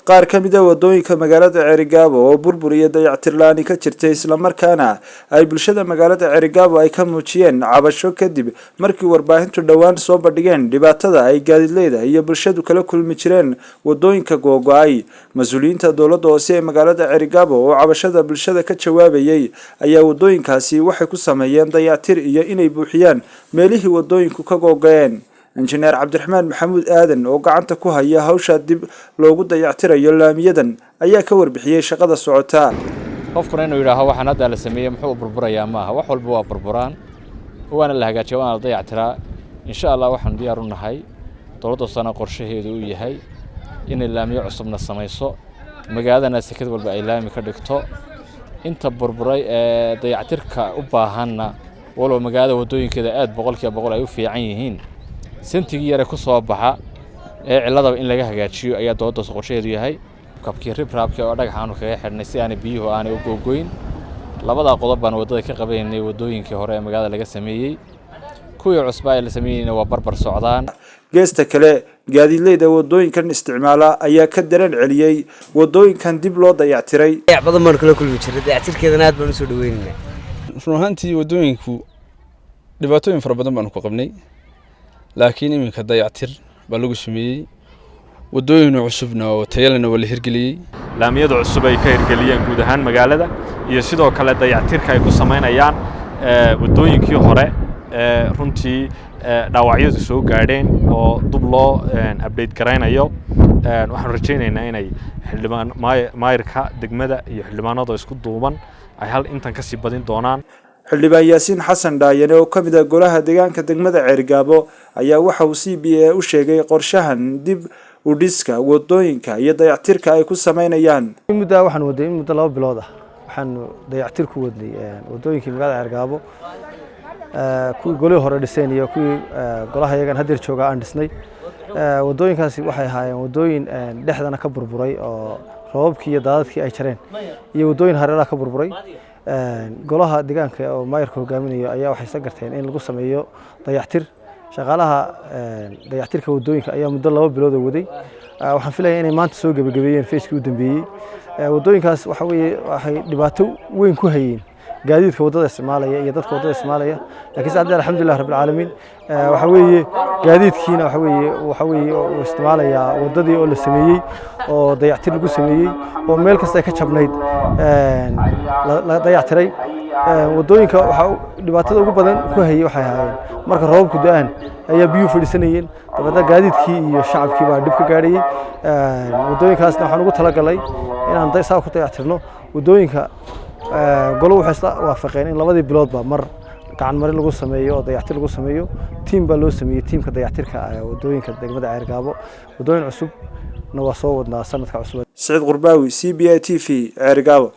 Qaar ka mid ah wadooyinka magaalada Ceerigaabo oo burbur iyo dayactir la'aani ka jirtay, islamarkaana ay bulshada magaalada Ceerigaabo ay ka muujiyeen cabasho kadib markii warbaahintu dhowaan soo bandhigeen dhibaatada ay gaadiidleyda iyo bulshadu kala kulmi jireen wadooyinka googo'ay, mas-uuliyiinta dowladda hoose ee magaalada Ceerigaabo oo cabashada bulshada ka jawaabayay ayaa wadooyinkaasi waxay ku sameeyeen dayactir iyo inay buuxiyaan meelihii wadooyinku ka googo'een. Injineer Cabdiraxmaan Maxamuud Aadan oo gacanta ku haya hawsha dib loogu dayactirayo laamiyadan ayaa ka warbixiyey shaqada socota. Qofkuna inuu yidhaaho waxaan hadda la sameeyey muxuu u burburayaa? Maaha, wax walba waa burburaan, waana la hagaajiya, waana la dayactiraa. Insha Allah waxaanu diyaar u nahay, dowladda hoosena qorshaheedu uu yahay, inay laamiyo cusubna samayso, magaaladana sekad walba ay laami ka dhigto. Inta burburay ee dayactirka u baahanna, walow magaalada waddooyinkeeda aad 100% ay u fiican yihiin, sentigii yare ku soo baxa ee cilladaba in laga hagaajiyo ayaa dowladda hoose qorshaheedu yahay. Kabkii riprapkii oo dhagax aanu kaga xidhnay si aanay biyuhu aanay u googoyn. Labadaa qodob baan waddada ka qabanaynay. Waddooyinkii hore ee magaalada laga sameeyey, kuwii cusbaa ee la sameeyeyna waa barbar socdaan. Geesta kale, gaadiidleyda wadooyinkan isticmaala ayaa ka dareen celiyey wadooyinkan dib loo dayactiray. Dayac badan baanu kala kulmi jirnay, dayactirkeedana aad baan usoo dhaweynaynaa. Run ahaantii waddooyinku dhibaatooyin fara badan baanu ku qabnay, laakiin iminka dayactir baa lagu sameeyey, waddooyin cusubna oo tayalena waa la hirgeliyey. Laamiyada cusub ay ka hirgeliyeen guud ahaan magaalada iyo sidoo kale dayactirka ay ku samaynayaan waddooyinkii hore ee runtii dhaawacyadu soo gaadheen oo dub loo update garaynayo, waxaanu rajaynaynaa inay xildhibaan maayirka degmada iyo xildhibaanada isku duuban ay hal intan ka sii badin doonaan. Xildhibaan Yaasiin Xasan Dhaayane oo ka mid ah golaha deegaanka degmada Ceerigaabo ayaa waxa uu CBA u sheegay qorshahan dib u dhiska wadooyinka iyo dayactirka ay ku sameynayaan. Muddaa waxaan wadnay, in muddo 2 bilood ah waxaanu dayactir ku wadnay wadooyinkii magaalada Ceergaabo, kuwii golihii hore dhiseen iyo kuwii golaha yagan haddeer joogaa aan dhisnay. Wadooyinkaasi waxay ahaayeen wadooyin dhexdana ka burburay oo roobabkii iyo daadadkii ay jareen, iyo wadooyin hareeraha ka burburay. Golaha deegaanka oo maayarka hogaaminayo ayaa waxay isla garteen in lagu sameeyo dayactir. Shaqaalaha dayactirka wadooyinka ayaa muddo 2 bilood oo waday. Waxaan filaya inay maanta soo gebagabeeyeen phase-kii u dambeeyey. Wadooyinkaas waxa weeye waxay dhibaato weyn ku hayeen gaadiidka waddada isticmaalaya iyo dadka waddada isticmaalaya, laakiinse hadda alxamdulilah rabbil caalamiin, waxa weeye gaadiidkiina waxa weeye uu isticmaalayaa waddadii oo la sameeyey oo dayactir lagu sameeyey oo meel kasta ay ka jabnayd la dayactiray. Waddooyinka waxaa dhibaatada ugu badan ku hayay waxay ahaayeen marka roobabku da'aan ayaa biyuhu fadhiisanayeen, dabeedna gaadiidkii iyo shacabkii baa dhib ka gaadhayey. Waddooyinkaasna waxaan ugu talagalay inaan saa ku dayactirno waddooyinka. Golo waxay isla waafaqeen in labadii biloodba mar gacan marin lagu sameeyo oo dayactir lagu sameeyo. Tiim baa loo sameeyey, tiimka dayactirka wadooyinka degmada Ceergaabo. Wadooyin cusubna waa soo wadnaa sanadka cusub. Siciid Qurbaawi, CBA TV, Ceerigaabo.